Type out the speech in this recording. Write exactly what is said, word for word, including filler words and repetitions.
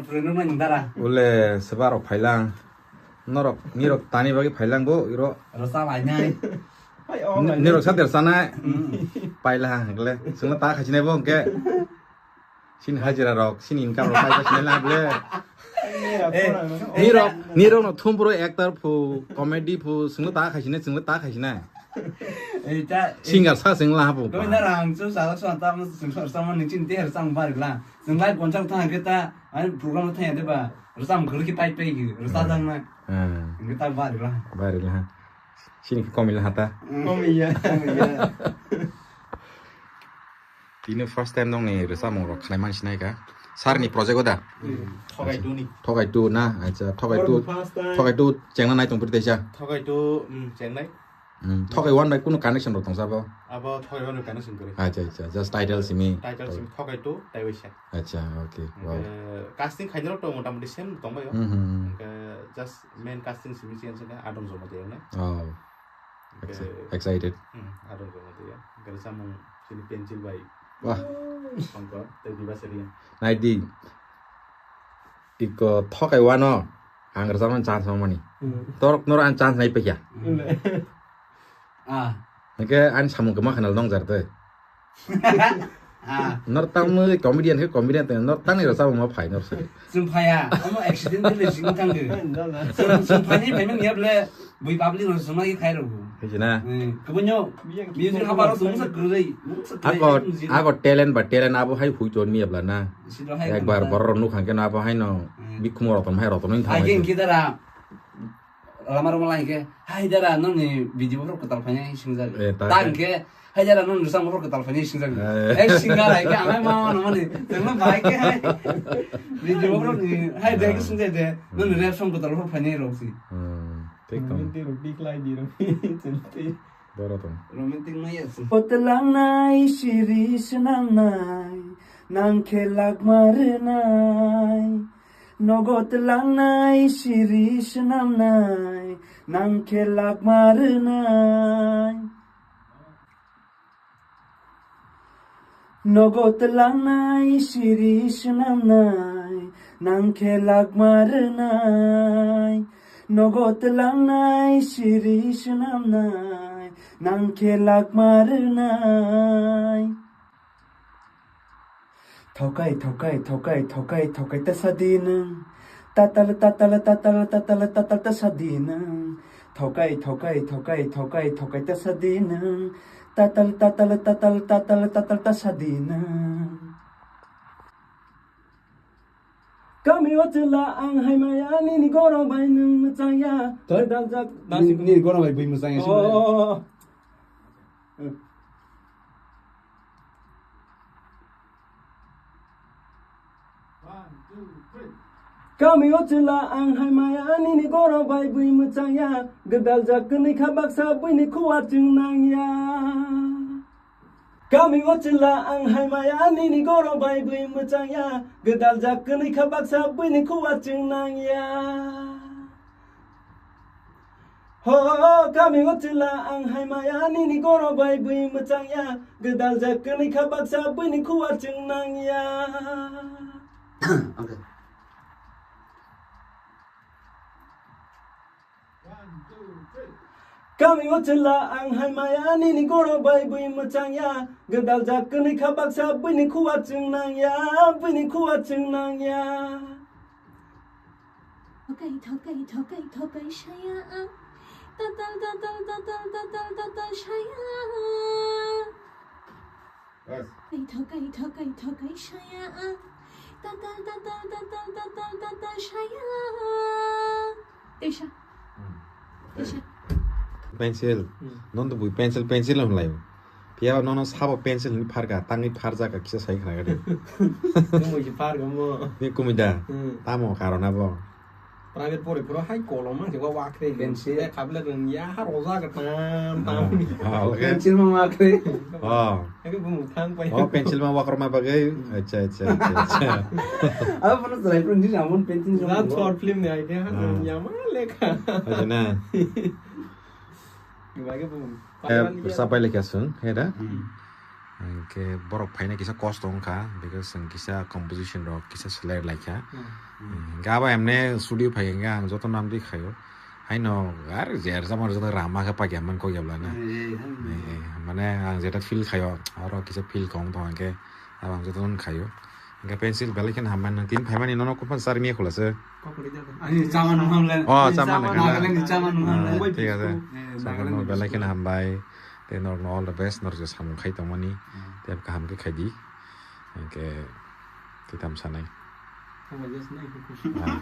Purunukmani dara. Ule sebarok phailang. Norok, nirok tani bagwi phailang bo, iro. Rwchap lainai. Nirok sa dersanai. Hmm. Paila hangkle. Sungla ta khaisinai bo hwnkhe. Sini hajira rok, sini income rok paisa sinai na ble. Eh, nirok, nirok no thum puro actor phu, comedy phu, sungla ta khaisinai, sungla ta khaisinai. Eh, ta, eh, singer sa sungla ha phu. Koi na rang chu sa sa ta mo sung sa sa mo ning chin te sa mo bari la. Sung lai kon chang thang ke ta, ai program thang ya de ba. Rwchap khur ki pai pai ki, rwchap jang na. Hmm. Ngi ta bari la. Bari la. Sini ki komila hata. Komiya. Komiya. Tini first time nongni rwchapmung rok khnai man sinai ka. Sir ni project o da? Hmm, Thogai two ni. Thogai two na, acha, Thogai two. First time. Thogai two chengna nai tong puri teisa. Thogai two, hmm, chengnai. Hmm, Thogai one bai kunu connection rok tongsa bo? Abo Thogai one bai connection kwrwi. Acha, acha, just title simi. Title simi Thogai two, tei waisa. Acha, okay, wow. Hwnkhe casting khainai rok to motamoti same tongbai o. Hmm, hmm, hmm. Hwnkhe just main casting simi change khe Adam Jamatia nai. Oh. Exci-, excited. Hmm, aro gana tiya. Gara samung sini pencil bai. Wah. Songkor, tei diba seriya. Nai di. Iko Thogai one o ang rwchapmani chance mani. Hmm. Torok noro ang chance nai pekya. Hmm. Ah. Hwnkhe ani samung kwma khanal nongjar tei. Ah. Nor tangmwi comedian khe comedian tei nor tangni rwchapmung ma phai nor se. Chwng phaiya, omo accidentally sing thangdi. Chwng, chwng phaini phaimani ya ble, bui public rok chwng nai khai rok. Hai jina. Eh, kubunyo, music haba rok chwng sa kwrwi, chwng sa kwrwi, Ako, music. Ako talent ba talent abo hai hui ton mi abla na. Sino hai Ekbar kan borok rok nukhang khe no abo hai no, Hmm. bikhumo rok ton hai rok ton hai Hai thang. Gen kidara. Lama rok malai ke, "Hai dara, nongni video borok kwtal phainai," singjak. Eh, ta Ta ke. Hingke, "Hai dara, nongni rwchapmung borok kwtal phainai," singjak. Eh. Eh, singa lai ke, ang hai ma mano mani, tengma bai ke hai. Video borok ni, hai de ke Eh. singjak de, nongni rap song kwtal borok phainai rok si. Hmm, thik tong. Romantic rok diklai di rok. Chente. Boro tong. Romantic ma ya si. Potlangnai siri swnamnai, nang khe lakma rwnai. Nogo twlangnai, siri swnamnai, nang khe lakma rwnai. Nogo twlangnai, siri swnamnai, nang khe lakma rwnai. Nogo twlangnai, siri swnamnai, nang khe lakma rwnai. Thokai, thokai, thokai, thokai, thokai ta sadi nwng. Tatal, tatal, tatal, tatal, tatal ta sadi nwng. Thokai, thokai, thokai, thokai, thokai ta sadi nwng. Tatal, tatal, tatal, tatal, tatal ta sadi nwng. Kami o chwla ang hai maya nini goro bai nwng mwchang ya. Thoi? Daljak. Nini, nini goro bai bui mwchang ya, Oh. Kami o chwla ang hai maya nini goro bai bui mwchang ya, gwdal jak kwnwi kha baksa buini khuwa chwng nang ya. Kami o chwla ang hai maya nini goro bai bui mwchang ya, gwdal jak kwnwi kha baksa buini khuwa chwng nang ya. Ho, kami o chwla ang hai maya nini goro bai bui mwchang ya, gwdal jak kwnwi kha baksa buini khuwa chwng nang ya. Okay. Kami o chwla ang hai maya nini goro bai bui mwchang ya, gwdal jak kwnwi kha baksa buini khuwa chwng nang ya, buini khuwa chwng nang ya. Thokai, thokai, thokai, thokai saya ang. Tatal, tatal, tatal, tatal, tatal saya. Bas. Thokai, thokai, thokai, thokai saya ang. Tatal, tatal, tatal, tatal, tatal saya. Teisa. Hmm. Teisa. Pencil. Hmm. Nono bui pencil, pencil hwnlai. Phiya nono sabo pencil hwnwi pharkha, tangwi pharjakha kisa sai khna gade. Kumui se pharkha mo. Ni kumui da? Hmm. Tamo karon abo? Private pore puro hai kolom mang se wa wakre. Pencil. Kable rung ya ha roja ka tam tam. Ah, ah, okay. Pencil mo wakre. Oh. Eke bumung thang pai. Oh, pencil ma wakro ma bagai. Acha, acha, acha, acha. Abo pura selai pura ni ramon pencil. Rat short film ni ai ke ha, Hmm. ya ma lekha. Acha na. Ni bagai bumung. Eh, sapai lekha sung, he da? Hmm. Hingke borok phaina kisa kosto wngkha, because chwng kisa composition rok kisa select laikha. Hmm. Hingke abo emne studio phai hingke ang joto namdi khaio. Haino ar jer jama joto rama khe pakya man kok yablana. Eh, eh, eh. Eh, eh, mane ang jeta feel khaio, aro kisa feel kong tong hingke abo ang joto khaio. Hingke pencil belai kheno hambai nang tin phaimani nono kuphan sar miya khulase. Kokori jabo. Ani chama nung hamle. Oh, chama nung hamle. Nagaland ni chama nung hamle. Ah, thik ase. Eh, Nagaland ni belai kheno hambai. Tei norokno all the best, norok je samung khai tongmani. Hmm. Tei kaham khe khai di. Hingke tei tam sanai. Tamo just nai hukum. Ah.